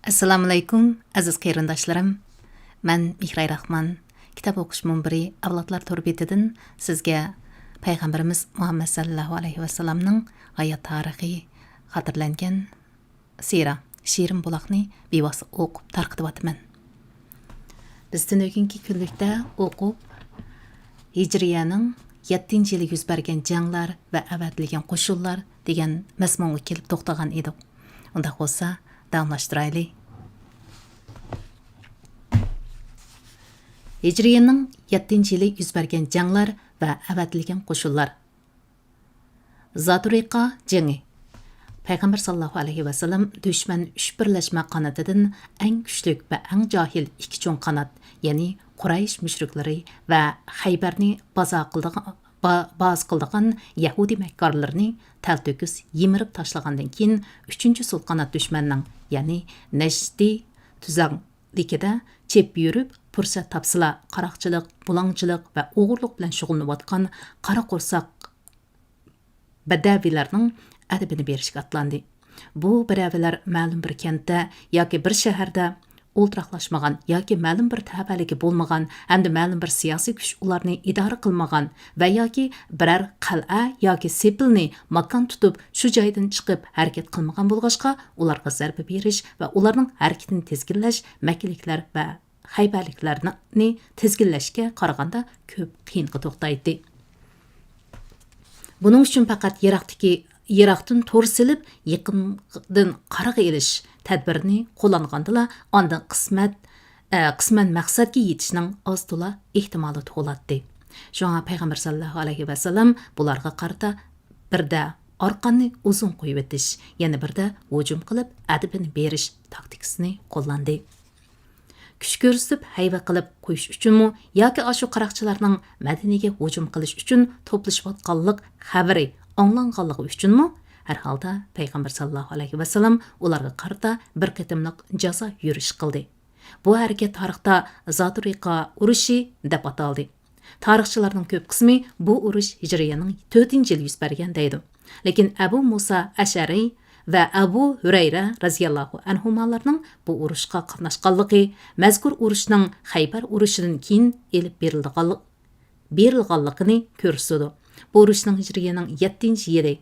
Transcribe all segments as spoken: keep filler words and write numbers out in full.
ئەسسالامۇئەلەيكۇم، ئەزىز قېرىنداشلىرىم. مەن مېھراي راخمان. كىتاب ئوقۇش مۇنبىرى ئەۋلادلار تور بېتىدىن سىزگە پەيغەمبىرىمىز مۇھەممەد سەللەللاھۇ ئەلەيھى ۋەسەللەمنىڭ ھايات تارىخى، خاتىرىلەنگەن سىرا، شېرىن بۇلاقنى بىۋاسىتە ئوقۇپ تارقىتىۋاتىمەن. بىز تۈنۈگۈنكى كۈنلۈكتە ئوقۇپ، ھىجرىيەنىڭ يەتتىنچى يىلى يۈز بەرگەن جەڭلەر ۋە ئەۋەتىلگەن قوشۇنلار دېگەن مەزمۇنغا كېلىپ توختىغان ئىدۇق. ئۇنداق بولسا، داۋاملاشتۇرايلى. ھىجرىيەنىڭ يەتتىنچى يىلى يۈز بەرگەن جەڭلەر ۋە ئەۋەتىلگەن قوشۇنلار. زاتۇرىقا جېڭى. پەيغەمبەر ساللاللاھۇ ئەلەيھى ۋەسەللەم دۈشمەن ئۈچ بىرلەشمە قانىتىدىن ئەڭ كۈچلۈك ۋە ئەڭ جاھىل ئىككى چوڭ قانات، يەنى قۇرەيش مۇشرىكلىرى ۋە خەيبەرنى بازا قىلىدىغان، با-، بازا قىلىدىغان يەھۇدىي مەككارلىرىنى تەلتۆكۈس يىمىرىپ تاشلىغاندىن كېيىن، ئۈچىنچى سول قانات دۈشمەننىڭ، يەنى نەجدى تۈزەڭلىكىدە چېپىپ يۈرۈپ، پۇرسەت تاپسىلا قاراقچىلىق، بۇلاڭچىلىق ۋە ئوغرىلىق بىلەن شۇغۇللىنىۋاتقان قارا قورساق بەدەۋىلەرنىڭ ئەدىپىنى بېرىشكە ئاتلاندى. بۇ بەدەۋىلەر مەلۇم بىر كەنتتە ياكى بىر شەھەردە ئولتۇراقلاشمىغان ياكى مەلۇم بىر تەۋەلىكى بولمىغان ھەمدە مەلۇم بىر سىياسىي كۈچ ئۇلارنى ئىدارە قىلمىغان ۋە ياكى بىرەر قەلئە ياكى سېپىلنى ماكان تۇتۇپ، شۇ جايدىن چىقىپ ھەرىكەت قىلمىغان بولغاچقا، ئۇلارغا زەربە بېرىش ۋە ئۇلارنىڭ ھەرىكىتىنى تىزگىنلەش مەككىلىكلەر ۋە خەيبەرلىكلەرنى تىزگىنلەشكە قارىغاندا كۆپ قىيىنغا توختايتتى. بۇنىڭ ئۈچۈن پەقەت يىراقتىكى، يىراقتىن تور سېلىپ، يېقىندىن قارىغا ئېلىش تەدبىرىنى قوللانغاندىلا، ئاندىن قىسمەت، ئە، قىسمەن مەقسەتكە يېتىشنىڭ ئاز تولا ئېھتىمالى تۇغۇلاتتى. شۇڭا پەيغەمبەر ساللاللاھۇ ئەلەيھى ۋەسەللەم بۇلارغا قارىتا بىردە ئارقاننى ئۇزۇن قويۇۋېتىش، يەنە بىردە ھۇجۇم قىلىپ ئەدىپىنى بېرىش تاكتىكىسىنى قوللاندى. كۈچ كۆرسىتىپ ھەيۋە قىلىپ قويۇش ئۈچۈنمۇ ياكى ئاشۇ قاراقچىلارنىڭ مەدىنىگە ھۇجۇم قىلىش ئۈچۈن توپلىشىۋاتقانلىق خەۋىرى ئاڭلانغانلىقى ئۈچۈنمۇ؟ ھەر ھالدا پەيغەمبەر ساللاللاھۇ ئەلەيھى ۋەسەللەم ئۇلارغا قارىتا بىر قېتىملىق جازا يۈرۈشى قىلدى. بۇ ھەرىكەت تارىختا زاتۇرىقا ئۇرۇشى دەپ ئاتالدى. تارىخچىلارنىڭ كۆپ قىسمى بۇ ئۇرۇش ھىجرىيەنىڭ تۆتىنچى يىلى يۈز بەرگەن دەيدۇ. لېكىن ئەبۇ مۇسا ئەشئەرى ۋە ئەبۇ ھۈرەيرە رەزىياللاھۇ ئەنھۇمالارنىڭ بۇ ئۇرۇشقا قاتناشقانلىقى مەزكۇر ئۇرۇشنىڭ خەيبەر ئۇرۇشىدىن كېيىن ئېلىپ بېرىلىدىغانلىق-، بېرىلغانلىقىنى كۆرسىتىدۇ. بۇ ئۇرۇشنىڭ ھىجرىيەنىڭ يەتتىنچى يىلى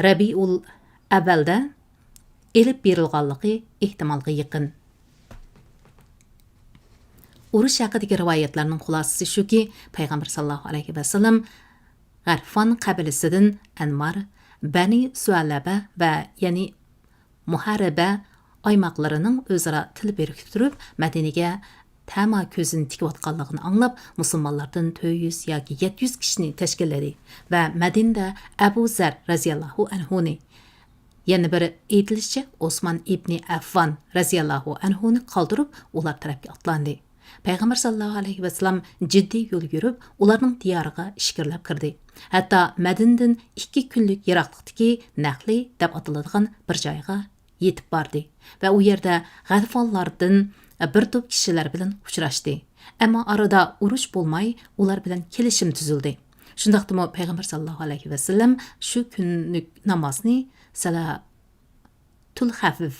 رەبىئۇل ئەۋۋەلدە ئېلىپ بېرىلغانلىقى ئېھتىمالغا يېقىن. ئۇرۇش ھەققىدىكى رىۋايەتلەرنىڭ خۇلاسىسى شۇكى، پەيغەمبەر ساللاللاھۇ ئەلەيھى ۋەسەللەم غەرفان قەبىلىسىدىن ئەنمار، بەنى سۇئەلەبە ۋە يەنى مۇھارىبە ئايماقلىرىنىڭ ئۆزئارا تىل بىرىكتۈرۈپ، مەدىنىگە تەما كۆزىنى تىكىۋاتقانلىقىنى ئاڭلاپ، مۇسۇلمانلاردىن تۆت يۈز ياكى يەتتە يۈز كىشىنى تەشكىللىدى ۋە مەدىنىدە ئەبۇ زەر رەزىياللاھۇ ئەنھۇنى، يەنە بىر ئېيتىلىشىچە، ئوسمان ئىبنى ئەففان رەزىياللاھۇ ئەنھۇنى قالدۇرۇپ، ئۇلار تەرەپكە ئاتلاندى. پەيغەمبەر ساللاللاھۇ ئەلەيھى ۋەسەللەم جىددىي يول يۈرۈپ، ئۇلارنىڭ دىيارىغا ئىچكىرىلەپ كىردى. ھەتتا مەدىنىدىن ئىككى كۈنلۈك يىراقلىقتىكى نەخلى دەپ ئاتىلىدىغان بىر جايغا يېتىپ باردى ۋە ئۇ يەردە غەتىفانلاردىن بىر توپ كىشىلەر بىلەن ئۇچراشتى. ئەمما ئارىدا ئۇرۇش بولماي، ئۇلار بىلەن كېلىشىم تۈزۈلدى. شۇنداقتىمۇ پەيغەمبەر ساللاللاھۇ ئەلەيھى ۋەسەللەم شۇ كۈنلۈك نامازنى سەلاتۇل خەۋپ،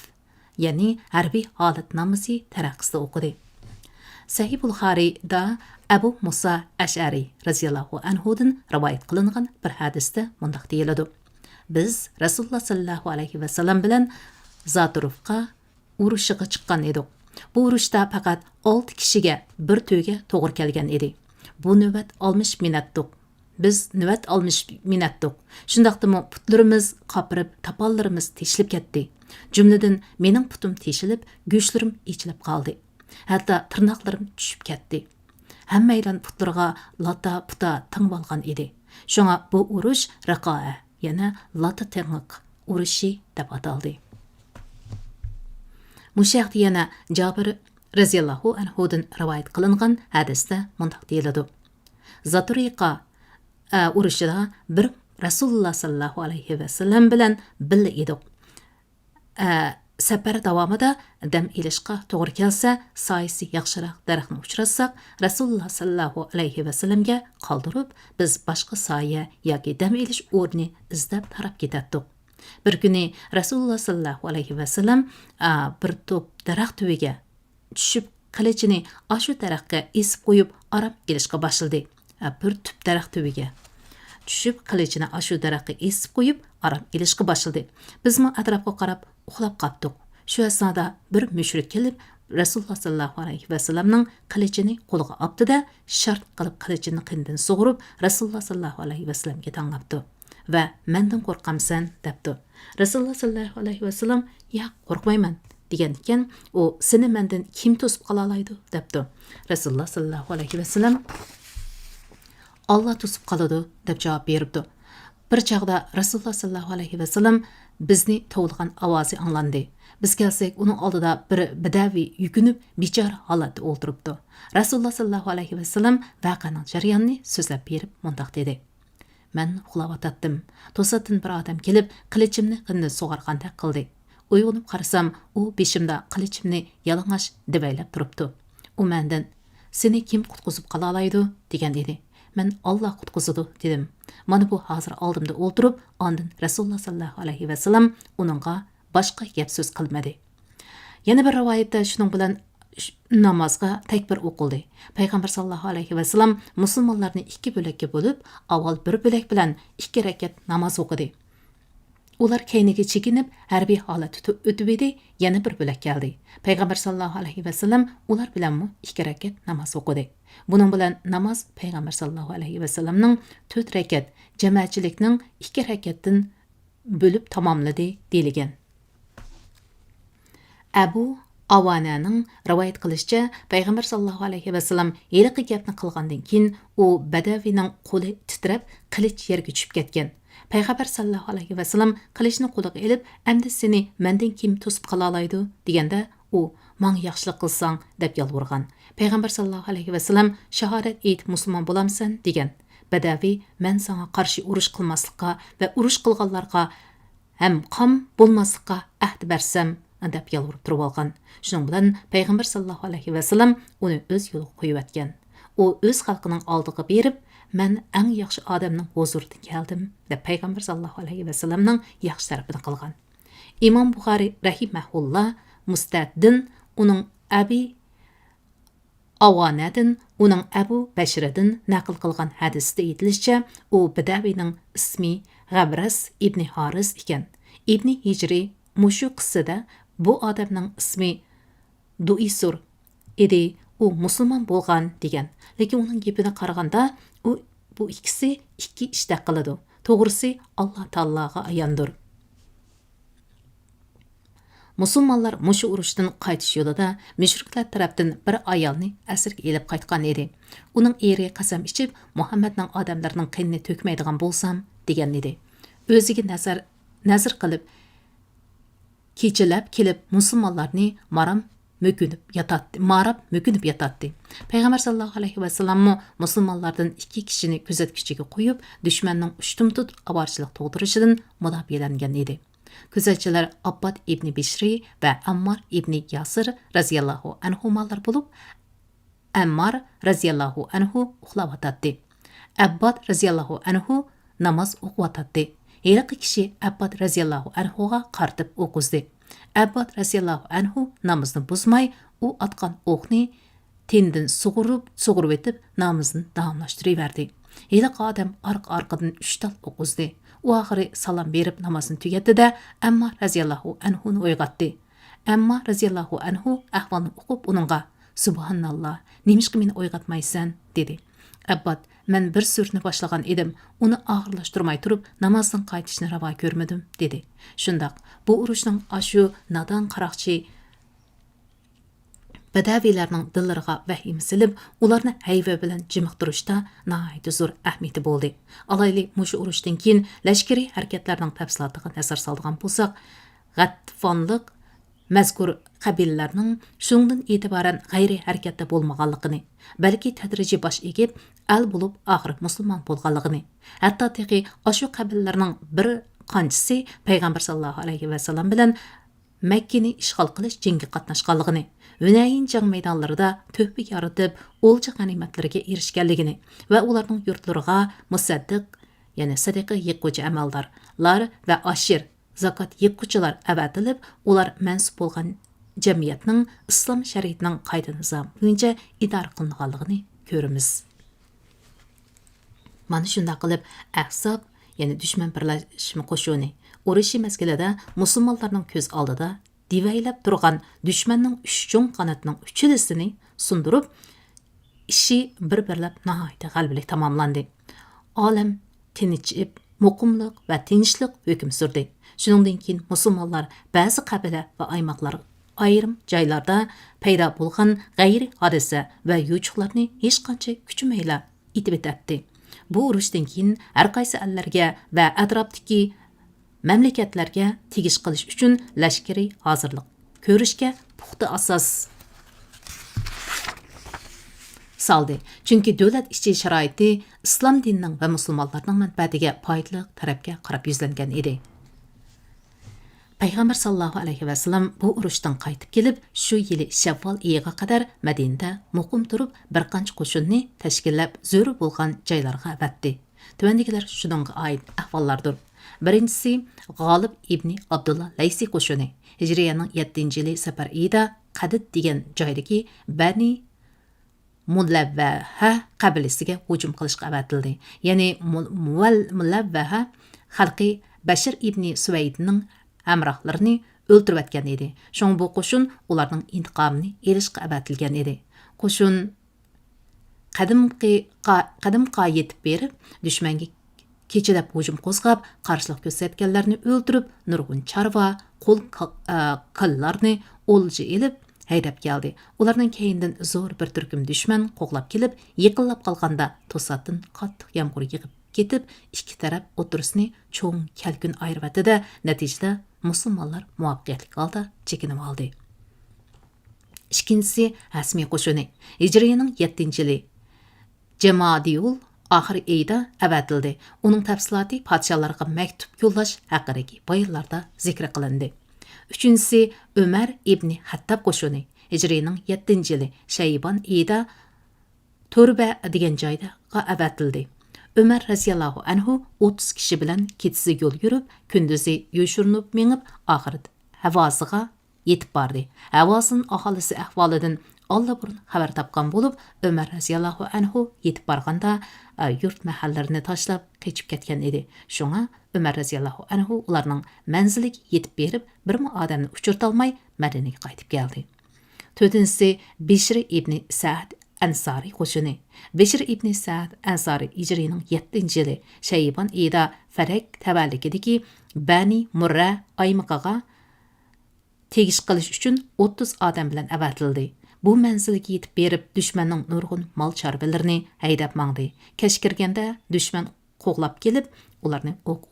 يەنى ھەربىي ھالەت نامىزى تەرىقىسىدە ئوقۇدى. سەھىھ بۇخارىدا ئەبۇ مۇسا ئەشئەرى رەزىياللاھۇ ئەنھۇدىن رىۋايەت قىلىنغان بىر ھەدىستە مۇنداق دېيىلىدۇ: بىز رەسۇلۇللا ساللاللاھۇ ئەلەيھى ۋەسەللەم بىلەن زاتۇرۇفقا ئۇرۇشىغا چىققان ئىدۇق. بۇ ئۇرۇشتا پەقەت ئالتە كىشىگە بىر تۈۋگە توغرا كەلگەن ئىدى. بۇ نۆۋەت ئالمىشىپ مىنەتتۇق. بىز نۆۋەت ئالمىشىپ مىنەتتۇق. شۇنداقتىمۇ پۇتلىرىمىز قاپىرىپ، تاپانلىرىمىز تېشىلىپ كەتتى. جۈملىدىن مېنىڭ پۇتۇم تېشىلىپ، گۆشلىرىم ئېچىلىپ قالدى. ھەتتا تىرناقلىرىم چۈشۈپ كەتتى. ھەممەيلەن پۇتلىرىغا لاتا پۇتا تېڭىۋالغان ئىدى. شۇڭا بۇ ئۇرۇش رىقائە، يەنى لاتا تېڭىق ئۇرۇشى دەپ ئاتالدى. مۇشۇ ھەقتە يەنە جابىر رەزىياللاھۇ ئەنھۇدىن رىۋايەت قىلىنغان ھەدىستە مۇنداق دېيىلىدۇ: زاتۇرىقا، ئە، ئۇرۇشىدا بىر رەسۇلۇللا ساللاللاھۇ ئەلەيھى ۋەسەللەم بىلەن بىللە ئىدۇق. ئە، سەپەر داۋامىدا دەم ئېلىشقا توغرا كەلسە، سايىسى ياخشىراق دەرەخنى ئۇچراتساق، رەسۇلۇللا ساللاللاھۇ ئەلەيھى ۋەسەللەمگە قالدۇرۇپ، بىز باشقا سايە ياكى دەم ئېلىش ئورنى ئىزدەپ تاراپ كېتەتتۇق. بىر كۈنى رەسۇلۇللا ساللاللاھۇ ئەلەيھى ۋەسەللەم، ئا، بىر توپ دەرەخ تۈۋىگە چۈشۈپ، قىلىچىنى ئاشۇ دەرەخكە ئېسىپ قويۇپ، ئارام ئېلىشقا باشلىدى. ئا، بىر تۈپ دەرەخ تۈۋىگە چۈشۈپ، قىلىچىنى ئاشۇ دەرەخكە ئېسىپ قويۇپ، ئارام ئېلىشقا باشلىدى. بىزمۇ ئەتراپقا قاراپ ئۇخلاپ قاپتۇق. شۇ ئەسنادا بىر مۈشرىك كېلىپ، رەسۇلۇللا ساللاللاھۇ ئەلەيھى ۋەسەللەمنىڭ قىلىچىنى قولىغا ئاپتۇ-دە، شارت قىلىپ قىلىچىنى قېنىدىن سۇغۇرۇپ، رەسۇلۇللا ساللاللاھۇ ئەلەيھى ۋەسەللەمگە تەڭلەپتۇ ۋە «مەندىن قورقامسەن؟» دەپتۇ. رەسۇلۇللا ساللاللاھۇ ئەلەيھى ۋەسەللەم «ياق، قورقمايمەن» دېگەنىكەن، ئۇ «سېنى مەندىن كىم توسۇپ قالالايدۇ؟» دەپتۇ. رەسۇلۇللا ساللاللاھۇ ئەلەيھى ۋەسەللەم «ئاللا توسۇپ قالىدۇ» دەپ جاۋاب بېرىپتۇ. بىر چاغدا رەسۇلۇللا ساللاللاھۇ ئەلەيھى ۋەسەللەم بىزنى توۋلىغان ئاۋازى ئاڭلاندى. بىز كەلسەك، ئۇنىڭ ئالدىدا بىر بەدەۋى يۈكۈنۈپ، بىچارە ھالەتتە ئولتۇرۇپتۇ. رەسۇلۇللا ساللاللاھۇ ئەلەيھى ۋەسەللەم ۋەقەنىڭ جەريانىنى سۆزلەپ بېرىپ مۇنداق دېدى: «مەن ئۇخلاۋاتاتتىم. توساتتىن بىر ئادەم كېلىپ، قىلىچىمنى قېنىدىن سۇغارغاندەك قىلدى. ئويغىنىپ قارىسام، ئۇ بېشىمدا قىلىچىمنى يالىڭاچ دېۋەيلەپ تۇرۇپتۇ. ئۇ مەندىن، 'سېنى كىم قۇتقۇزۇپ قالالايدۇ؟' دېگەن ئىدى. مەن، 'ئاللا قۇتقۇزىدۇ' دېدىم. مانا بۇ ھازىر ئالدىمدا ئولتۇرۇپ، ئاندىن رەسۇلۇللا ساللاللاھۇ ئەلەيھى ۋەسەللەم ئۇنىڭغا باشقا گەپ سۆز قىلمىدى.» يەنە بىر رىۋايەتتە شۇنىڭ بىلەن ش-، نامازغا تەكبىر ئوقۇلدى. پەيغەمبەر ساللاللاھۇ ئەلەيھى ۋەسەللەم مۇسۇلمانلارنى ئىككى بۆلەككە بۆلۈپ، ئاۋۋال بىر بۆلەك بىلەن ئىككى رەكەت ناماز ئوقۇدى. ئۇلار كەينىگە چېكىنىپ، ھەربىي ھالەتتە تۇ-، ئۆتۈۋىدى، يەنە بىر بۆلەك كەلدى. پەيغەمبەر ساللاللاھۇ ئەلەيھى ۋەسەللەم ئۇلار بىلەنمۇ ئىككى رەكەت ناماز ئوقۇدى. بۇنىڭ بىلەن ناماز پەيغەمبەر ساللاللاھۇ ئەلەيھى ۋەسەللەمنىڭ تۆت رەكەت، جەمەتچىلىكنىڭ ئىككى رەكەتتىن بۆلۈپ تاماملىدى دېيىلگەن. ئەبۇ ئاۋانەنىڭ رىۋايەت قىلىشىچە، پەيغەمبەر ساللاللاھۇ ئەلەيھى ۋەسەللەم ھېلىقى گەپنى قىلغاندىن كېيىن، ئۇ بەدەۋىنىڭ قولى تىترەپ، قىلىچ يەرگە چۈشۈپ كەتكەن. پەيغەمبەر ساللاللاھۇ ئەلەيھى ۋەسەللەم قىلىچنى قولىغا ئېلىپ، «ئەمدى سېنى مەندىن كىم توسۇپ قالالايدۇ؟» دېگەندە، ئۇ، «ماڭا ياخشىلىق قىلساڭ» دەپ يالۋۇرغان. پەيغەمبەر ساللاللاھۇ ئەلەيھى ۋەسەللەم، «شاھادەت ئېيتىپ مۇسۇلمان بولامسەن؟» دېگەن. بەدەۋى، «مەن ساڭا قارشى ئۇرۇش قىلماسلىققا ۋە ئۇرۇش قىلغانلارغا ھەم قام بولماسلىققا ئەھدە بەرسەم» دەپ يالۋۇرۇپ تۇرۇۋالغان. شۇنىڭ بىلەن پەيغەمبەر ساللاللاھۇ ئەلەيھى ۋەسەللەم ئۇنى ئۆز يولىغا قويۇۋەتكەن. ئۇ ئۆز خەلقىنىڭ ئالدىغا بېرىپ، «مەن ئەڭ ياخشى ئادەمنىڭ ھۇزۇرىدىن كەلدىم» دەپ پەيغەمبەر ساللاللاھۇ ئەلەيھى ۋەسەللەمنىڭ ياخشى تەرىپىنى قىلغان. ئىمام بۇخارىي رەھىمەھۇللا مۇستەددىن ئۇنىڭ ئەبى ئاۋانەدىن، ئۇنىڭ ئەبۇ بەشرىدىن نەقىل قىلغان ھەدىستە ئېيتىلىشىچە، ئۇ بىدەۋىنىڭ ئىسمى غەبرەس ئىبنى ھارىس ئىكەن. ئىبنى ھىجرى مۇشۇ قىسسىدە بۇ ئادەمنىڭ ئىسمى دۇئىسۇر ئىدى، ئۇ مۇسۇلمان بولغان دېگەن. لېكىن ئۇنىڭ گېپىنى قارىغاندا، ئۇ، بۇ ئىككىسى ئىككى ئىشتەك قىلىدۇ. توغرىسى ئاللا تائالاغا ئاياندۇر. مۇسۇلمانلار مۇشۇ ئۇرۇشتىن قايتىش يولىدا مۈشرىكلەر تەرەپتىن بىر ئايالنى ئەسىرگە ئېلىپ قايتقان ئىدى. ئۇنىڭ ئېرى قەسەم ئىچىپ، «مۇھەممەدنىڭ ئادەملىرىنىڭ قېنىنى تۆكمەيدىغان بولسام» دېگەن ئىدى. ئۆزىگە نەزەر، نەزىر قىلىپ، كېچىلەپ كېلىپ مۇسۇلمانلارنى مارام مۆكۈنۈپ ياتاتتى، ماراپ مۆكۈنۈپ ياتاتتى. پەيغەمبەر ساللاللاھۇ ئەلەيھى ۋەسەللەممۇ مۇسۇلمانلاردىن ئىككى كىشىنى كۆزەتكۈچىگە قويۇپ، دۈشمەننىڭ ئۇشتۇمتۇت ئاۋارىچىلىك تۇغدۇرۇشىدىن مۇداپىئەلەنگەن ئىدى. كۆزەتچىلەر ئابباد ئىبنى بىشرى ۋە ئەممار ئىبنى ياسىر رەزىياللاھۇ ئەنھۇمالار بولۇپ، ئەممار رەزىياللاھۇ ئەنھۇ ئۇخلاۋاتاتتى. ئەبباد رەزىياللاھۇ ئەنھۇ ناماز ئوقۇۋاتاتتى. ھېلىقى كىشى ئەبباد رەزىياللاھۇ ئەنھۇغا قارىتىپ ئوقۇزدى. ئەبباد رەزىياللاھۇ ئەنھۇ نامىزىنى بۇزماي، ئۇ ئاتقان ئوقنى تېنىدىن سۇغۇرۇپ، سۇغۇرۇۋېتىپ، نامىزىنى داۋاملاشتۇرۇۋەردى. ھېلىقى ئادەم ئارقا-ئارقىدىن ئۈچ تال ئوقۇزدى. ئۇ ئاخىرى سالام بېرىپ نامازىنى تۈگەتتى-دە، ئەممار رەزىياللاھۇ ئەنھۇنى ئويغاتتى. ئەممار رەزىياللاھۇ ئەنھۇ ئەھۋالنى ئۇقۇپ ئۇنىڭغا، «سۇبھاناللا، نېمىشقا مېنى ئويغاتمايسەن؟» دېدى. ئەبباد، «مەن بىر سۈرىنى باشلىغان ئىدىم، ئۇنى ئاخىرلاشتۇرماي تۇرۇپ نامازدىن قايتىشنى راۋا كۆرمىدىم» دېدى. شۇنداق، بۇ ئۇرۇشنىڭ ئاشۇ نادان قاراقچى بەدەۋىيلەرنىڭ دىللىرىغا ۋەھىمە سېلىپ، ئۇلارنى ھەيۋە بىلەن جىمىقتۇرۇشتا ناھايىتى زور ئەھمىيىتى بولدى. ئالايلى، مۇشۇ ئۇرۇشتىن كېيىن لەشكىرىي ھەرىكەتلەرنىڭ تەپسىلاتىغا نەزەر سالىدىغان بولساق، غەتفانلىق مەزكۇر قەبىلىلەرنىڭ شۇنىڭدىن ئېتىبارەن غەيرىي ھەرىكەتتە بولمىغانلىقىنى، بەلكى تەدرىجىي باش ئېگىپ، ئەل بولۇپ ئاخىرى مۇسۇلمان بولغانلىقىنى، ھەتتا تېخى ئاشۇ قەبىلىلەرنىڭ بىر قانچىسى پەيغەمبەر ساللاللاھۇ ئەلەيھى ۋەسەللەم بىلەن مەككىنى ئىشغال قىلىش جېڭىگە قاتناشقانلىقىنى، ھۈنەيىن جەڭ مەيدانلىرىدا تۆھپە يارىتىپ، ئولجا غەنىيمەتلىرىگە ئېرىشكەنلىكىنى ۋە ئۇلارنىڭ يۇرتلىرىغا مۇسەددىق، يەنى سەدىقە يىغقۇچى ئەمەلدارلار ۋە ئاشىر، زاكات يىغقۇچىلار ئەۋەتىلىپ، ئۇلار مەنسۇپ بولغان جەمئىيەتنىڭ ئىسلام شەرىئىتىنىڭ قائىدە-نىزامى بويىچە ئىدارە قىلىنغانلىقىنى كۆرىمىز. مانا شۇنداق قىلىپ، ئەھزاب، يەنى دۈشمەن بىرلەشمە قوشۇنى ئۇرۇشى مەزگىلىدە مۇسۇلمانلارنىڭ كۆز ئالدىدا دېۋەيلەپ تۇرغان دۈشمەننىڭ ئۈچ چوڭ قانىتىنىڭ ئۈچىلىسىنى سۇندۇرۇپ، ئىشى بىر-بىرلەپ ناھايىتى غەلىبىلىك تاماملاندى. ئالەم تىنچىپ، مۇقىملىق ۋە تىنچلىق ھۆكۈم سۈردى. شۇنىڭدىن كېيىن مۇسۇلمانلار بەزى قەبىلە ۋە ئايماقلار، ئايرىم جايلاردا پەيدا بولغان غەيرىي ھادىسە ۋە يوچۇقلارنى ھېچقانچە كۈچىمەيلا ئېتىۋېتەتتى. بۇ ئۇرۇشتىن كېيىن ھەر قايسى ئەللەرگە ۋە ئەتراپتىكى مەملىكەتلەرگە تېگىش قىلىش ئۈچۈن لەشكىرىي ھازىرلىق كۆرۈشكە پۇختا ئاساس سالدى. چۈنكى دۆلەت ئىچى شارائىتى ئىسلام دىنىنىڭ ۋە مۇسۇلمانلارنىڭ مەنپەئەتىگە پايدىلىق تەرەپكە قاراپ يۈزلەنگەن ئىدى. پەيغەمبەر ساللاللاھۇ ئەلەيھى ۋەسەللەم بۇ ئۇرۇشتىن قايتىپ كېلىپ، شۇ يىلى شەۋۋال ئېيىغا قەدەر مەدىنىدە مۇقىم تۇرۇپ، بىر قانچە قوشۇننى تەشكىللەپ، زۆرۈر بولغان جايلارغا ئەۋەتتى. تۆۋەندىكىلەر شۇنىڭغا ئائىت ئەھۋاللاردۇر. بىرىنچىسى، غالىب ئىبنى ئابدۇللا لەيسى قوشۇنى ھىجرىيەنىڭ يەتتىنچى يىلى سەپەر ئېيىدا قەدىد دېگەن جايدىكى بەنى مۇلەۋۋەھە قەبىلىسىگە ھۇجۇم قىلىشقا ئەۋەتىلدى. يەنى مۇ-، مۇۋەل-، مۇلەۋۋەھە خەلقى بەشىر ئىبنى سۇۋەيدنىڭ ھەمراھلىرىنى ئۆلتۈرۈۋەتكەن ئىدى. شۇڭا بۇ قوشۇن ئۇلارنىڭ ئىنتىقامىنى ئېلىشقا ئەۋەتىلگەن ئىدى. قوشۇن قەدىمقى قا-، قەدىمقا يېتىپ بېرىپ، دۈشمەنگە كېچىلەپ ھۇجۇم قوزغاپ، قارشىلىق كۆرسەتكەنلەرنى ئۆلتۈرۈپ، نۇرغۇن چارۋا، قۇل، كا-، ئە، كالىلارنى ئولجا ئېلىپ ھەيدەپ كەلدى. ئۇلارنىڭ كەينىدىن زور بىر تۈركۈم دۈشمەن قوغلاپ كېلىپ، يېقىنلاپ قالغاندا توساتتىن قاتتىق يامغۇر يېغىپ كېتىپ، ئىككى تەرەپ ئوتتۇرىسىنى چوڭ كەلكۈن ئايرىۋەتتى-دە، نەتىجىدە مۇسۇلمانلار مۇۋەپپەقىيەتلىك ھالدا چېكىنىۋالدى. ئىككىنچىسى، ھەسمى قوشۇنى ھىجرىينىڭ يەتتىنچى يىلى جامادىئۇل ئاخىر ئېيىدا ئەۋەتىلدى. ئۇنىڭ تەپسىلاتى پادىشاھلارغا مەكتۇپ يوللاش ھەققىدىكى بايانلاردا زىكىر قىلىندى. ئۈچىنچىسى، ئۆمەر ئىبنى خەتتاب قوشۇنى ھىجرىينىڭ يەتتىنچى يىلى شەيبان ئېيىدا تۇربە دېگەن جايغا ئەۋەتىلدى. ئۆمەر رەزىياللاھۇ ئەنھۇ ئوتتۇز كىشى بىلەن كېچىسى يول يۈرۈپ، كۈندۈزى يوشۇرۇنۇپ مېڭىپ، ئاخىرىدا ھەۋازىغا يېتىپ باردى. ھەۋازىن ئاھالىسى ئەھۋالىدىن ئاللىبۇرۇن خەۋەر تاپقان بولۇپ، ئۆمەر رەزىياللاھۇ ئەنھۇ يېتىپ بارغاندا، ئە، يۇرت مەھەللىرىنى تاشلاپ قېچىپ كەتكەن ئىدى. شۇڭا ئۆمەر رەزىياللاھۇ ئەنھۇ ئۇلارنىڭ مەنزىلىگە يېتىپ بېرىپ، بىرمۇ ئادەمنى ئۇچرىتالماي، مەدىنىگە قايتىپ كەلدى. تۆتىنچىسى، بىشرى ئىبنى سەئد ئەنسارى قوشۇنى. بىشرى ئىبنى سەئد ئەنسارى ھىجرىينىڭ يەتتىنچى يىلى شەيبان ئېيىدا فەدەك تەۋەلىكىدىكى بەنى مۇررە ئايمىقىغا تېگىش قىلىش ئۈچۈن ئوتتۇز ئادەم بىلەن ئەۋەتىلدى. بۇ مەنزىلگە يېتىپ بېرىپ، دۈشمەننىڭ نۇرغۇن مال چارۋىلىرىنى ھەيدەپ ماڭدى. كەچ كىرگەندە دۈشمەن قوغلاپ كېلىپ، ئۇلارنى ئوق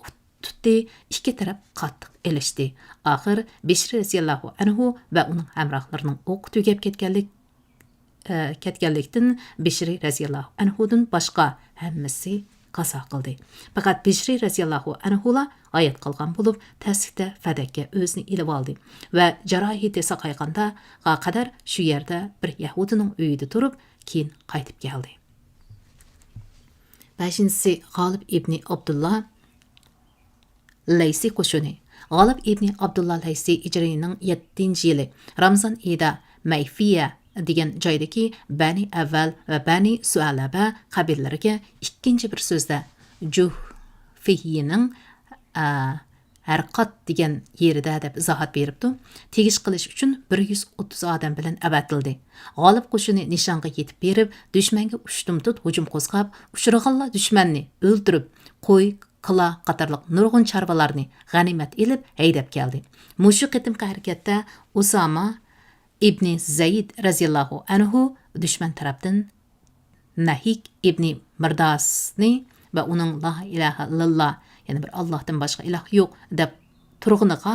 تۇتتى، ئىككى تەرەپ قاتتىق ئېلىشتى. ئاخىر بىشرى رەزىياللاھۇ ئەنھۇ ۋە ئۇنىڭ ھەمراھلىرىنىڭ ئوقى تۈگەپ كەتكەنلىك، ئە، كەتكەنلىكتىن، بىشرى رەزىياللاھۇ ئەنھۇدىن باشقا ھەممىسى قازا قىلدى. پەقەت بىشرى رەزىياللاھۇ ئەنھۇلا ھايات قالغان بولۇپ، تەسلىكتە فەدەككە ئۆزىنى ئېلىۋالدى ۋە جاراھىتى ساقايغانغا قەدەر شۇ يەردە بىر يەھۇدىينىڭ ئۆيىدە تۇرۇپ، كېيىن قايتىپ كەلدى. بەشىنچىسى، غالىب ئىبنى ئابدۇللا لەيسى قوشۇنى. غالىب ئىبنى ئابدۇللا لەيسى ھىجرىينىڭ يەتتىنچى يىلى رامىزان ئېيىدا مەيفىيە دېگەن جايدىكى بەنى ئەۋۋەل ۋە بەنى سۇئەلەبە قەبىلىلىرىگە، ئىككىنچى بىر سۆزدە جۇھفىينىڭ، ئە، ھەرقات دېگەن يېرىدە دەپ ئىزاھات بېرىپتۇ، تېگىش قىلىش ئۈچۈن بىر يۈز ئوتتۇز ئادەم بىلەن ئەۋەتىلدى. غالىب قوشۇنى نىشانغا يېتىپ بېرىپ، دۈشمەنگە ئۇشتۇمتۇت ھۇجۇم قوزغاپ، ئۇچرىغانلا دۈشمەننى ئۆلتۈرۈپ، قوي، كالا قاتارلىق نۇرغۇن چارۋىلارنى غەنىيمەت ئېلىپ ھەيدەپ كەلدى. مۇشۇ قېتىمقى ھەرىكەتتە ئۇساما ئىبنى زەيد رەزىياللاھۇ ئەنھۇ دۈشمەن تەرەپتىن نەھىك ئىبنى مىرداسنى ۋە ئۇنىڭ لا ئىلاھە ئىللاللا، يەنى بىر ئاللاھتىن باشقا ئىلاھ يوق، دەپ تۇرغىنىغا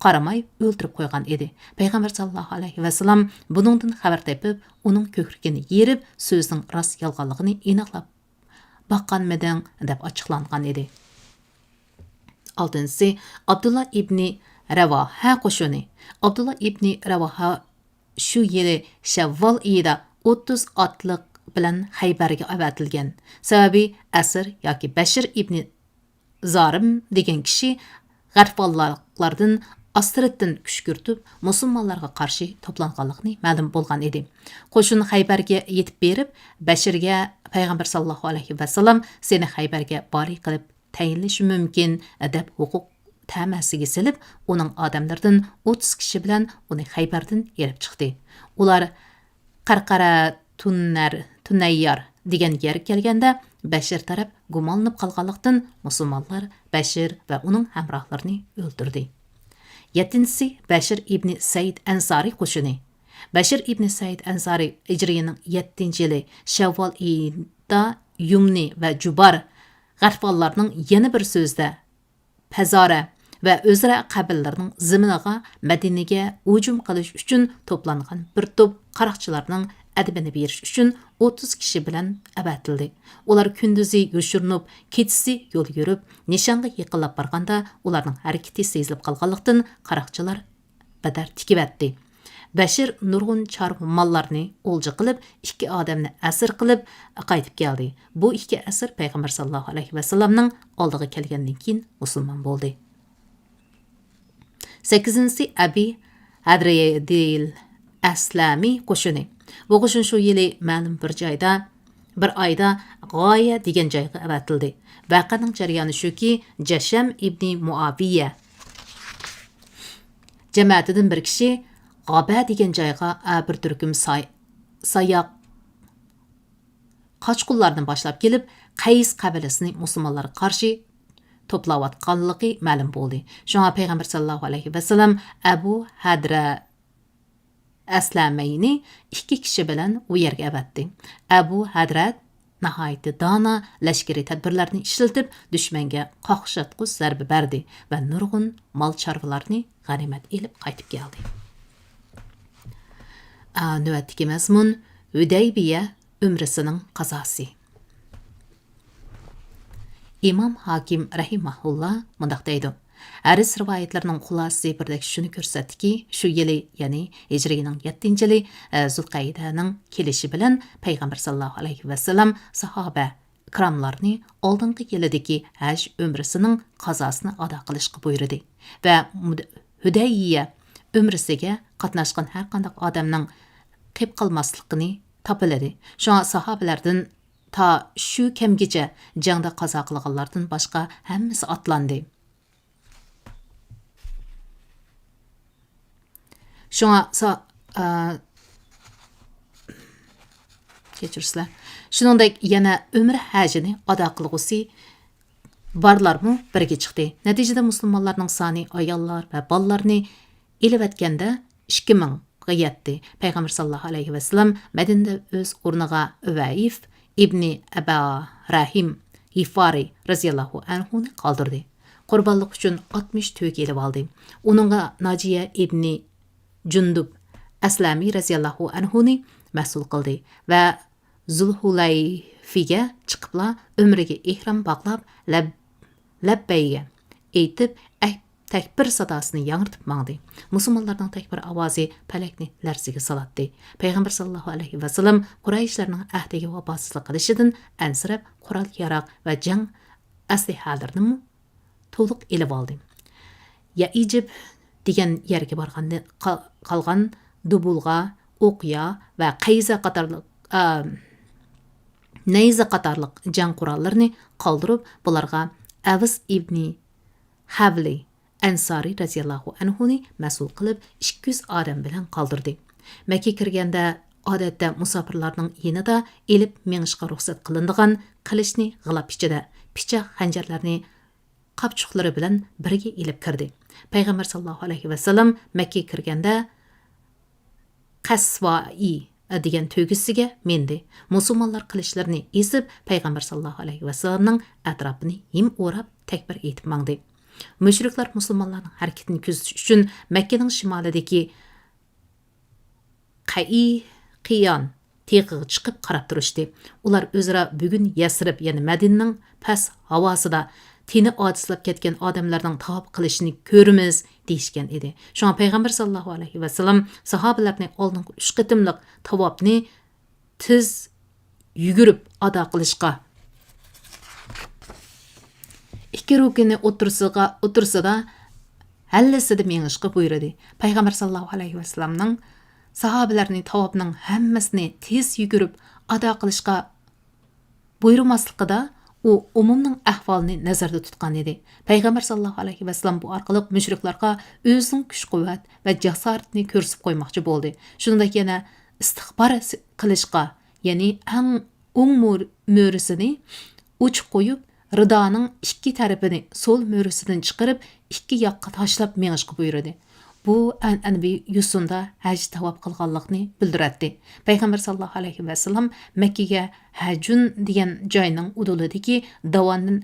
قارىماي ئۆلتۈرۈپ قويغان ئىدى. پەيغەمبەر ساللاللاھۇ ئەلەيھى ۋەسەللەم بۇنىڭدىن خەۋەر تېپىپ، ئۇنىڭ كۆكرىكىنى يېرىپ، سۆزىنىڭ راست يالغانلىقىنى ئېنىقلاپ باققانمىدىڭ؟ دەپ ئاچچىقلانغان ئىدى. ئالتىنچىسى، ئابدۇللا ئىبنى رەۋاھە قوشۇنى. ئابدۇللا ئىبنى رەۋاھە شۇ يىلى شەۋۋال ئېيىدا ئوتتۇز ئاتلىق بىلەن خەيبەرگە ئەۋەتىلگەن. سەۋەبى، ئەسىر ياكى بەشىر ئىبنى زارىم دېگەن كىشى غەتىفانلىقلاردىن ئاستىرتتىن كۈشكۈرتۈپ، مۇسۇلمانلارغا قارشى توپلانغانلىقىنى مەلۇم بولغان ئىدى. قوشۇن خەيبەرگە يېتىپ بېرىپ، بەشىرگە پەيغەمبەر ساللاللاھۇ ئەلەيھى ۋەسەللەم سېنى خەيبەرگە بالىغ قىلىپ تەيىنلىشى مۇمكىن، دەپ ھوقۇق تەمەسىگە سېلىپ، ئۇنىڭ ئادەملىرىدىن ئوتتۇز كىشى بىلەن ئۇنى خەيبەردىن ئېلىپ چىقتى. ئۇلار قەرقەرە تۇنەر، تۇنەييار دېگەن يەرگە كەلگەندە، بەشىر تەرەپ گۇمانلىنىپ قالغانلىقتىن، مۇسۇلمانلار بەشىر ۋە ئۇنىڭ ھەمراھلىرىنى ئۆلتۈردى. يەتتىنچىسى، بەشىر ئىبنى سەئىد ئەنسارى قوشۇنى. بەشىر ئىبنى سەئىد ئەنسارى ھىجرىينىڭ يەتتىنچى يىلى شەۋۋال ئېيىدا يۇمنى ۋە جۇبار غەتىفانلارنىڭ يەنە بىر سۆزىدە پەزارە ۋە ئۆزرە قەبىلىلىرىنىڭ زېمىنىغا مەدىنىگە ھۇجۇم قىلىش ئۈچۈن توپلانغان بىر توپ قاراقچىلارنىڭ ئەدىپىنى بېرىش ئۈچۈن ئوتتۇز كىشى بىلەن ئەۋەتىلدى. ئۇلار كۈندۈزى يوشۇرۇنۇپ، كېچىسى يول يۈرۈپ، نىشانغا يېقىنلاپ بارغاندا، ئۇلارنىڭ ھەرىكىتى سېزىلىپ قالغانلىقتىن، قاراقچىلار بەدەر تىكىۋەتتى. بەشىر نۇرغۇن چارۋا ماللارنى ئولجا قىلىپ، ئىككى ئادەمنى ئەسىر قىلىپ قايتىپ كەلدى. بۇ ئىككى ئەسىر پەيغەمبەر ساللاللاھۇ ئەلەيھى ۋەسەللەمنىڭ ئالدىغا كەلگەندىن كېيىن مۇسۇلمان بولدى. سەككىزىنچىسى، ئەبى ھەدرەدىل ئەسلەمى قوشۇنى. بۇ قوشۇن شۇ يىلى مەلۇم بىر جايدا، بىر ئايدا غايە دېگەن جايغا ئەۋەتىلدى. ۋەقەنىڭ جەريانى شۇكى، جەشەم ئىبنى مۇئاۋىيە جەمەتىدىن بىر كىشى غابە دېگەن جايغا، ئە، بىر تۈركۈم ساي-، ساياق قاچقۇنلاردىن باشلاپ كېلىپ، قەيس قەبىلىسىنى مۇسۇلمانلارغا قارشى توپلاۋاتقانلىقى مەلۇم بولدى. شۇڭا پەيغەمبەر ساللاللاھۇ ئەلەيھى ۋەسەللەم ئەبۇ ھەدرە ئەسلەمەينى ئىككى كىشى بىلەن ئۇ يەرگە ئەۋەتتى. ئەبۇ ھەدرەت ناھايىتى دانا لەشكىرىي تەدبىرلەرنى ئىشلىتىپ، دۈشمەنگە قاقشاتقۇچ زەربە بەردى ۋە نۇرغۇن مال چارۋىلارنى غەنىيمەت ئېلىپ قايتىپ كەلدى. ئا، نۆۋەتتىكى مەزمۇن ھۈدەيبىيە ئۆمرىسىنىڭ قازاسى. ئىمام ھاكىم رەھىمەھۇللا مۇنداق دەيدۇ: ھەدىس رىۋايەتلىرىنىڭ خۇلاسىسى بىردەك شۇنى كۆرسەتتىكى، شۇ يىلى، يەنى ھىجرىينىڭ يەتتىنچى يىلى، ئە، زۇلقەئىدەنىڭ كېلىشى بىلەن پەيغەمبەر ساللاللاھۇ ئەلەيھى ۋەسەللەم ساھابە كىراملارنى ئالدىنقى يىلىدىكى ھەج ئۆمرىسىنىڭ قازاسىنى ئادا قىلىشقا بۇيرۇدى ۋە مۇد-، ھۈدەيبىيە ئۆمرىسىگە قاتناشقان ھەرقانداق ئادەمنىڭ قېپ قالماسلىقىنى تاپىلىدى. شۇڭا ساھابىلەردىن تا شۇ كەمگىچە جەڭدە قازا قىلغانلاردىن باشقا ھەممىسى ئاتلاندى. شۇڭا سا-، ئا، كەچۈرسىلەر. شۇنىڭدەك يەنە ئۆمرە ھەجىنى ئادا قىلغۇسى بارلارمۇ بىرگە چىقتى. نەتىجىدە مۇسۇلمانلارنىڭ سانى ئاياللار ۋە بالىلارنى ئېلىۋەتكەندە ئىككى مىڭغا يەتتى. پەيغەمبەر ساللاللاھۇ ئەلەيھى ۋەسەللەم مەدىنىدە ئۆز ئورنىغا ئۇۋەيف ئىبنى ئەبا رەھىم غىفارى رەزىياللاھۇ ئەنھۇنى قالدۇردى. قۇربانلىق ئۈچۈن ئاتمىش تۆگە ئېلىۋالدى. ئۇنىڭغا ناجىيە ئىبنى جۇندۇب ئەسلەمى رەزىياللاھۇ ئەنھۇنى مەسئۇل قىلدى ۋە زۇلھۇلەيفىگە چىقىپلا ئۆمرىگە ئېھرام باغلاپ، لەب-، لەببەيگە ئېيتىپ، ئەھ-، تەكبىر ساداسىنى ياڭرىتىپ ماڭدى. مۇسۇلمانلارنىڭ تەكبىر ئاۋازى پەلەكنى لەرزىگە سالاتتى. پەيغەمبەر ساللاللاھۇ ئەلەيھى ۋەسەللەم قۇرەيشلەرنىڭ ئەھدىگە ۋاپاسىزلىق قىلىشىدىن ئەنسىرەپ، قورال-ياراغ ۋە جەڭ ئەسلىھەلىرىنىمۇ تولۇق ئېلىۋالدى. يەئىجىب دېگەن يەرگە بارغاندىن قا-، قالغان دۇبۇلغا، ئوقيا ۋە قەيزە قاتارلىق، ئا، نەيزە قاتارلىق جەڭ قوراللىرىنى قالدۇرۇپ، بۇلارغا ئەۋس ئىبنى خەۋلى ئەنسارى رەزىياللاھۇ ئەنھۇنى مەسئۇل قىلىپ، ئىككى يۈز ئادەم بىلەن قالدۇردى. مەككە كىرگەندە، ئادەتتە مۇساپىرلارنىڭ يېنىدا ئېلىپ مېڭىشقا رۇخسەت قىلىنىدىغان قىلىچنى غىلاپ ئىچىدە، پىچاق، خەنجەرلەرنى قاپچۇقلىرى بىلەن بىرگە ئېلىپ كىردى. پەيغەمبەر ساللاللاھۇ ئەلەيھى ۋەسەللەم مەككىگە كىرگەندە، قەسۋائى دېگەن تۆگىسىگە مىندى. مۇسۇلمانلار قىلىچلىرىنى ئېسىپ، پەيغەمبەر ساللاللاھۇ ئەلەيھى ۋەسەللەمنىڭ ئەتراپىنى ھىم ئوراپ، تەكبىر ئېيتىپ ماڭدى. مۇشرىكلار مۇسۇلمانلارنىڭ ھەرىكىتىنى كۆزىتىش ئۈچۈن مەككىنىڭ شىمالىدىكى قەئىقىيان تېغىغا چىقىپ قاراپ تۇرۇشتى. ئۇلار ئۆزئارا بۈگۈن يەسرىب، يەنى مەدىنىنىڭ پەس ھاۋاسىدا تېنى ئاجىزلاپ كەتكەن ئادەملەرنىڭ تاۋاپ قىلىشىنى كۆرىمىز، دېيىشكەن ئىدى. شۇڭا پەيغەمبەر ساللاللاھۇ ئەلەيھى ۋەسەللەم ساھابىلەرنى ئالدىنقى ئۈچ قېتىملىق تاۋاپنى تېز يۈگۈرۈپ ئادا قىلىشقا، ئىككى رۇكنى ئوتتۇرىسىغا، ئوتتۇرىسىدا ھەللىسىدە مېڭىشقا بۇيرۇدى. پەيغەمبەر ساللاللاھۇ ئەلەيھى ۋەسەللەمنىڭ ساھابىلەرنى تاۋاپنىڭ ھەممىسىنى تېز يۈگۈرۈپ ئادا قىلىشقا بۇيرۇماسلىقىدا، ئۇ ئومۇمنىڭ ئەھۋالىنى نەزەردە تۇتقان ئىدى. پەيغەمبەر ساللاللاھۇ ئەلەيھى ۋەسەللەم بۇ ئارقىلىق مۇشرىكلارغا ئۆزىنىڭ كۈچ-قۇۋۋەت ۋە جاسارىتىنى كۆرسىتىپ قويماقچى بولدى. شۇنىڭدەك يەنە ئىستىخبار قىلىشقا، يەنى ئەڭ ئوڭ مۆر-، مۆرىسىنى ئوچۇق قويۇپ، رىدانىڭ ئىككى تەرىپىنى سول مۆرىسىدىن چىقىرىپ، ئىككى ياققا تاشلاپ مېڭىشقا بۇيرۇدى. بۇ ئەنئەنىۋى يوسۇندا ھەج تاۋاپ قىلغانلىقنى بىلدۈرەتتى. پەيغەمبەر ساللاللاھۇ ئەلەيھى ۋەسەللەم مەككىگە ھەجۇن دېگەن جاينىڭ ئۇدۇلىدىكى داۋاندىن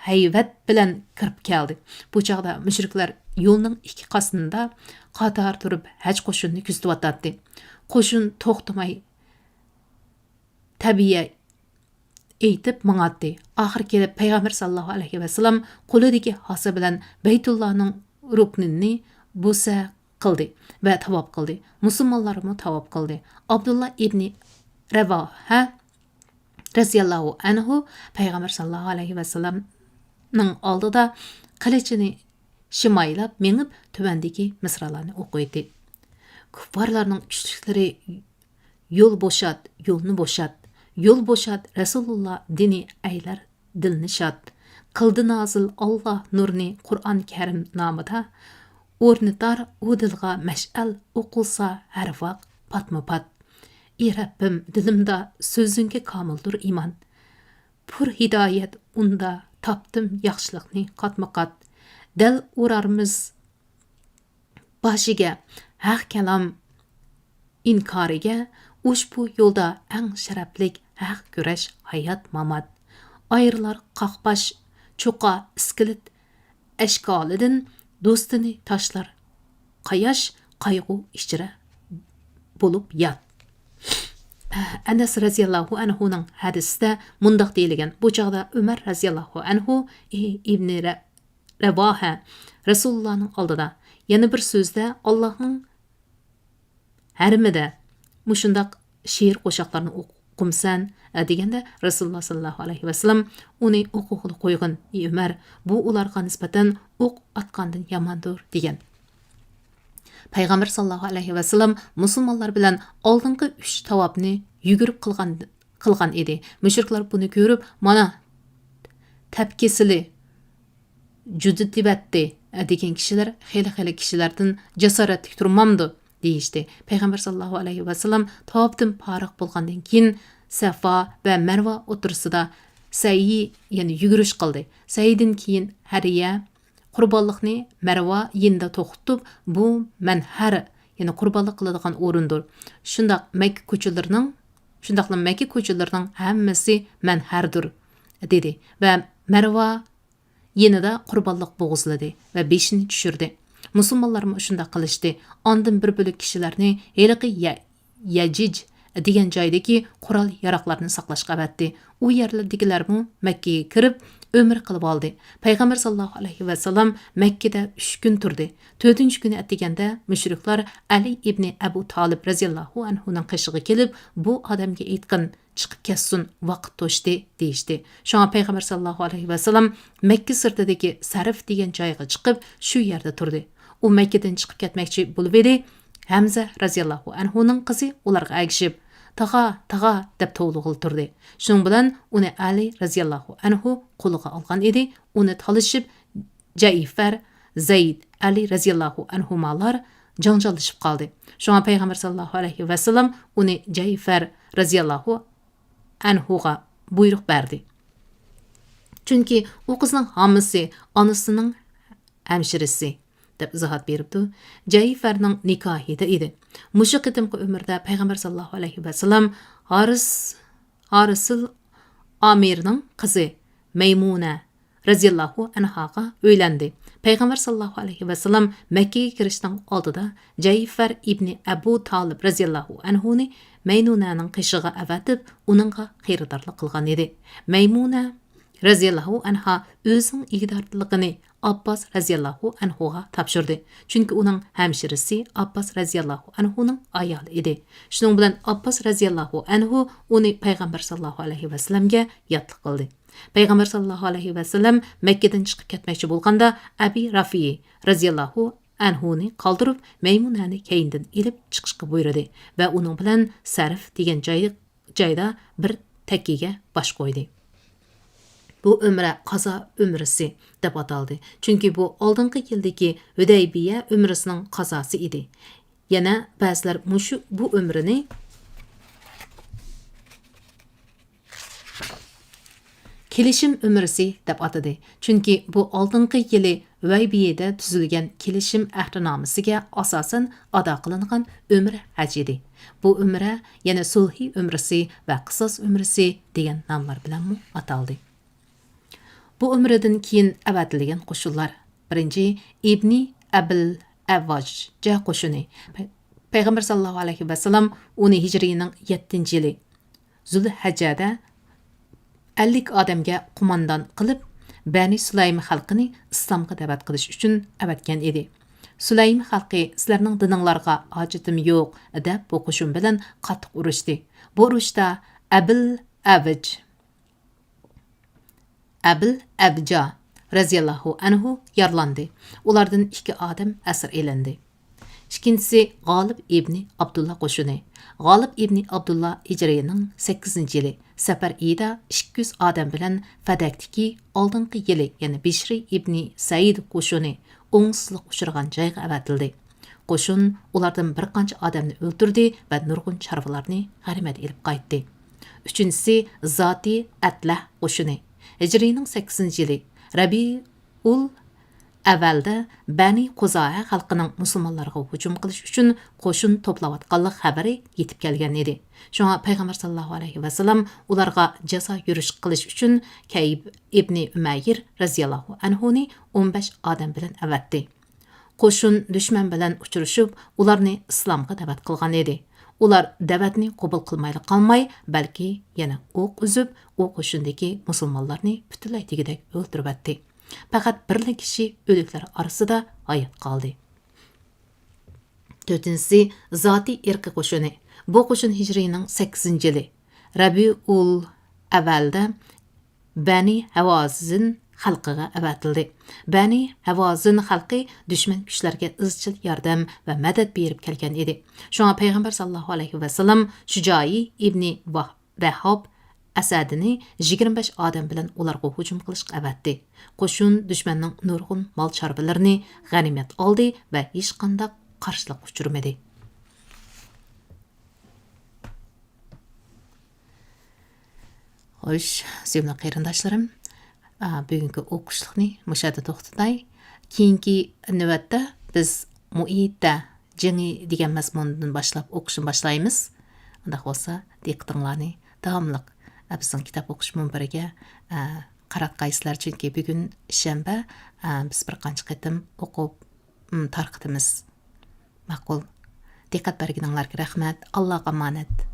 ھەيۋەت بىلەن كىرىپ كەلدى. بۇ چاغدا مۇشرىكلار يولنىڭ ئىككى قاسنىدا قاتار تۇرۇپ ھەج قوشۇنىنى كۆزىتىۋاتاتتى. قوشۇن توختىماي تەلبىيە ئېيتىپ ماڭاتتى. ئاخىرى كېلىپ پەيغەمبەر ساللاللاھۇ ئەلەيھى ۋەسەللەم قولىدىكى ھاسا بىلەن بەيتۇللانىڭ رۇكنىنى بۇسە قىلدى ۋە تاۋاپ قىلدى. مۇسۇلمانلارمۇ تاۋاپ قىلدى. ئابدۇللا ئىبنى رەۋاھە رەزىياللاھۇ ئەنھۇ پەيغەمبەر ساللاللاھۇ ئەلەيھى ۋەسەللەمنىڭ ئالدىدا قىلىچىنى شىمايلاپ مېڭىپ، تۆۋەندىكى مىسرالارنى ئوقۇيتتى. كۇففارلارنىڭ كۈچلۈكلىرى يول بوشات، يولنى بوشات، يول بوشات، رەسۇلۇللا دىنى ئەيلەر دىلنى شاد. قىلدى نازىل ئاللا نۇرنى قۇرئان كەرىم نامىدا. ئورنىتار ئۇ دىلغا مەشئەل، ئوقۇلسا ھەر ۋاق پاتمۇ پات. ئى رەببىم، دىلىمدا سۆزۈڭگە كامىلدۇر ئىمان. پۇر ھىدايەت ئۇندا تاپتىم ياخشىلىقنى قاتمۇ قات. دەل ئۇرارمىز باشىگە ھەق كالام ئىنكارىگە، ئۇشبۇ يولدا ئەڭ شەرەپلىك ھەق كۈرەش ھايات-مامات. ئايرىلار قاقباش چوقا ئىسكىلىت ئەشكالىدىن، دوستىنى تاشلار قاياش قايغۇ ئىچرە بولۇپ يات. ئەنەس رەزىياللاھۇ ئەنھۇنىڭ ھەدىسىدە مۇنداق دېيىلگەن، بۇ چاغدا ئۆمەر رەزىياللاھۇ ئەنھۇ، ئى ئىبنى رە-، رەۋاھە، رەسۇلۇللانىڭ ئالدىدا، يەنە بىر سۆزدە، ئاللاھنىڭ ھەرىمىدە مۇشۇنداق شېئىر قوشاقلارنى ئوقۇمسەن؟ دېگەندە، رەسۇلۇللا ساللاللاھۇ ئەلەيھى ۋەسەللەم ئۇنى ئوقۇغىلى قويغىن، ئى ئۆمەر، بۇ ئۇلارغا نىسبەتەن ئوق ئاتقاندىن ياماندۇر، دېگەن. پەيغەمبەر ساللاللاھۇ ئەلەيھى ۋەسەللەم مۇسۇلمانلار بىلەن ئالدىنقى ئۈچ تاۋاپنى يۈگۈرۈپ قىلغان، قىلغان ئىدى. مۇشرىكلار بۇنى كۆرۈپ، مانا، تەپكىسىلى جۈدىتىۋەتتى، دېگەن كىشىلەر خېلى-خېلى كىشىلەردىن جاسارەتلىك تۇرمامدۇ؟ دېيىشتى. پەيغەمبەر ساللاللاھۇ ئەلەيھى ۋەسەللەم تاۋاپتىن پارىغ بولغاندىن كېيىن، سەفا ۋە مەرۋا ئوتتۇرىسىدا سەئيى، يەنى يۈگۈرۈش قىلدى. سەئيدىن كېيىن ھەرىيە، قۇربانلىقنى مەرۋا يېنىدا توختىتىپ، بۇ مەنھەر، يەنى قۇربانلىق قىلىدىغان ئورۇندۇر. شۇنداق مەككە كوچىلىرىنىڭ، شۇنداقلا مەككە كوچىلىرىنىڭ ھەممىسى مەنھەردۇر، دېدى ۋە مەرۋا يېنىدا قۇربانلىق بوغۇزلىدى ۋە بېشىنى چۈشۈردى. مۇسۇلمانلارمۇ شۇنداق قىلىشتى. ئاندىن بىر بۆلەك كىشىلەرنى ھېلىقى يە-، يەجىج دېگەن جايدىكى قورال-ياراغلارنى ساقلاشقا ئەۋەتتى. ئۇ يەرلەردىكىلەرمۇ مەككىگە كىرىپ، ئۆمرە قىلىۋالدى. پەيغەمبەر ساللاللاھۇ ئەلەيھى ۋەسەللەم مەككىدە ئۈچ كۈن تۇردى. تۆتىنچى كۈنى ئەتىگەندە مۇشرىكلار ئەلى ئىبنى ئەبۇ تالىپ رەزىياللاھۇ ئەنھۇنىڭ قېشىغا كېلىپ، بۇ ئادەمگە ئېيتقىن، چىقىپ كەتسۇن، ۋاقىت توشتى، دېيىشتى. شۇڭا پەيغەمبەر ساللاللاھۇ ئەلەيھى ۋەسەللەم مەككە سىرتىدىكى سەرف دېگەن جايغا چىقىپ، شۇ يەردە تۇردى. ئۇ مەككىدىن چىقىپ كەتمەكچى بولۇۋىدى، ھەمزە رەزىياللاھۇ ئەنھۇنىڭ قىزى ئۇلارغا ئەگىشىپ، تاغا، تاغا دەپ توۋلىغىلى تۇردى. شۇنىڭ بىلەن ئۇنى ئەلى رەزىياللاھۇ ئەنھۇ قولىغا ئالغان ئىدى، ئۇنى تالىشىپ، جەئىفەر، زەيد، ئەلى رەزىياللاھۇ ئەنھۇمالار جاڭجاللىشىپ قالدى. شۇڭا پەيغەمبەر ساللاللاھۇ ئەلەيھى ۋەسەللەم ئۇنى جەئىفەر رەزىياللاھۇ ئەنھۇغا بۇيرۇق بەردى. چۈنكى ئۇ قىزنىڭ ھامىسى، ئانىسىنىڭ ھەمشىرىسى، دەپ ئىزاھات بېرىپتۇ. جەئىفەرنىڭ نىكاھىدا ئىدى. مۇشۇ قېتىمقى ئۆمرىدە پەيغەمبەر ساللاللاھۇ ئەلەيھى ۋەسەللەم ھارىس، ھارىسىل ئامىرنىڭ قىزى مەيمۇنە رەزىياللاھۇ ئەنھاغا ئۆيلەندى. پەيغەمبەر ساللاللاھۇ ئەلەيھى ۋەسەللەم مەككىگە كىرىشنىڭ ئالدىدا جەئىفەر ئىبنى ئەبۇ تالىپ رەزىياللاھۇ ئەنھۇنى مەيمۇنەنىڭ قېشىغا ئەۋەتىپ، ئۇنىڭغا خېرىدارلىق قىلغان ئىدى. مەيمۇنە رەزىياللاھۇ ئەنھا ئۆزىنىڭ ئىگىدارلىقىنى ئابباس رەزىياللاھۇ ئەنھۇغا تاپشۇردى، چۈنكى ئۇنىڭ ھەمشىرىسى ئابباس رەزىياللاھۇ ئەنھۇنىڭ ئايالى ئىدى. شۇنىڭ بىلەن ئابباس رەزىياللاھۇ ئەنھۇ ئۇنى پەيغەمبەر ساللاللاھۇ ئەلەيھى ۋەسەللەمگە ياتلىق قىلدى. پەيغەمبەر ساللاللاھۇ ئەلەيھى ۋەسەللەم مەككىدىن چىقىپ كەتمەكچى بولغاندا، ئەبى رافىي رەزىياللاھۇ ئەنھۇنى قالدۇرۇپ، مەيمۇنەنى كەينىدىن ئېلىپ چىقىشقا بۇيرۇدى ۋە ئۇنىڭ بىلەن سەرف دېگەن جاي، جايدا بىر تەككىگە باش قويدى. بۇ ئۆمرە قازا ئۆمرىسى دەپ ئاتالدى، چۈنكى بۇ ئالدىنقى يىلدىكى ھۈدەيبىيە ئۆمرىسىنىڭ قازاسى ئىدى. يەنە بەزىلەر مۇشۇ بۇ ئۆمرىنى كېلىشىم ئۆمرىسى دەپ ئاتىدى، چۈنكى بۇ ئالدىنقى يىلى ھۈدەيبىيەدە تۈزۈلگەن كېلىشىم ئەھدىنامىسىگە ئاساسەن ئادا قىلىنغان ئۆمرە ھەج ئىدى. بۇ ئۆمرە يەنە سۇلھى ئۆمرىسى ۋە قىساس ئۆمرىسى دېگەن ناملار بىلەنمۇ ئاتالدى. بۇ ئۆمرىدىن كېيىن ئەۋەتىلگەن قوشۇنلار، بىرىنچى، ئىبنى ئەبىل ئەۋۋاجە قوشۇنى. پەي-، پەيغەمبەر ساللاللاھۇ ئەلەيھى ۋەسەللەم ئۇنى ھىجرىينىڭ يەتتىنچى يىلى زۇلھەججەدە ئەللىك ئادەمگە قوماندان قىلىپ، بەنى سۇلەيم خەلقىنى ئىسلامغا دەۋەت قىلىش ئۈچۈن ئەۋەتكەن ئىدى. سۇلەيم خەلقى سىلەرنىڭ دىنىڭلارغا ھاجىتىم يوق، دەپ بۇ قوشۇن بىلەن قاتتىق ئۇرۇشتى. بۇ ئۇرۇشتا ئەبىل ئەۋج، ئەبىل ئەبجا رەزىياللاھۇ ئەنھۇ يارىلاندى. ئۇلاردىن ئىككى ئادەم ئەسىر ئېلىندى. ئىككىنچىسى غالىب ئىبنى ئابدۇللا قوشۇنى. غالىب ئىبنى ئابدۇللا ھىجرىينىڭ سەككىزىنچى يىلى سەپەر ئېيىدا ئىككى يۈز ئادەم بىلەن فەدەكتىكى ئالدىنقى يىلى، يەنى بىشرى ئىبنى سەئىد قوشۇنى ئوڭۇشسىزلىققا ئۇچرىغان جايغا ئەۋەتىلدى. قوشۇن ئۇلاردىن بىر قانچە ئادەمنى ئۆلتۈردى ۋە نۇرغۇن چارۋىلارنى غەنىيمەت ئېلىپ قايتتى. ئۈچىنچىسى زاتى ئەتلەھ قوشۇنى. ھىجرىينىڭ سەككىزىنچى يىلى رەبىئۇل ئەۋۋەلدە بەنى قۇزائە خەلقىنىڭ مۇسۇلمانلارغا ھۇجۇم قىلىش ئۈچۈن قوشۇن توپلاۋاتقانلىق خەۋىرى يېتىپ كەلگەن ئىدى. شۇڭا پەيغەمبەر ساللاللاھۇ ئەلەيھى ۋەسەللەم ئۇلارغا جازا يۈرۈش قىلىش ئۈچۈن كەئب ئىبنى ئۈمەير رەزىياللاھۇ ئەنھۇنى ئون بەش ئادەم بىلەن ئەۋەتتى. قوشۇن دۈشمەن بىلەن ئۇچرىشىپ، ئۇلارنى ئىسلامغا دەۋەت قىلغان ئىدى. ئۇلار دەۋەتنى قوبۇل قىلمايلا قالماي، بەلكى يەنە ئوق ئۈزۈپ، ئۇ قوشۇندىكى مۇسۇلمانلارنى پۈتۈنلەي دېگۈدەك ئۆلتۈرۈۋەتتى. پەقەت بىرلا كىشى ئۆلۈكلەر ئارىسىدا ھايات قالدى. تۆتىنچىسى، زاتى ئىرقى قوشۇنى. بۇ قوشۇن ھىجرىينىڭ سەككىزىنچى يىلى رەبىئۇل ئەۋۋەلدە بەنى ھەۋازىن خەلقىگە ئەۋەتىلدى. بەنى ھەۋازىن خەلقى دۈشمەن كۈچلەرگە ئىزچىل ياردەم ۋە مەدەت بېرىپ كەلگەن ئىدى. شۇڭا پەيغەمبەر ساللاللاھۇ ئەلەيھى ۋەسەللەم شۇجائى ئىبنى ۋاھ-، ۋەھھاب ئەسەدىنى يىگىرمە بەش ئادەم بىلەن ئۇلارغا ھۇجۇم قىلىشقا ئەۋەتتى. قوشۇن دۈشمەننىڭ نۇرغۇن مال چارۋىلىرىنى غەنىيمەت ئالدى ۋە ھېچقانداق قارشىلىققا ئۇچرىمىدى. خوش، سۆيۈملۈك قېرىنداشلىرىم، ئا، بۈگۈنكى ئوقۇشلۇقنى مۇشۇ يەردە توختىتاي. كېيىنكى نۆۋەتتە بىز مۇئىتە جېڭى دېگەن مەزمۇندىن باشلاپ ئوقۇشنى باشلايمىز. ئۇنداق بولسا، دىققىتىڭلارنى داۋاملىق، ئا، بىزنىڭ كىتاب ئوقۇش مۇنبىرىگە، ئا، قاراتقايسىلەر، چۈنكى بۈگۈن شەنبە، ئا، بىز بىر قانچە قېتىم ئوقۇپ، م، تارقىتىمىز. ماقۇل. دىققەت بەرگىنىڭلارغا رەھمەت. ئاللاغا ئامانەت.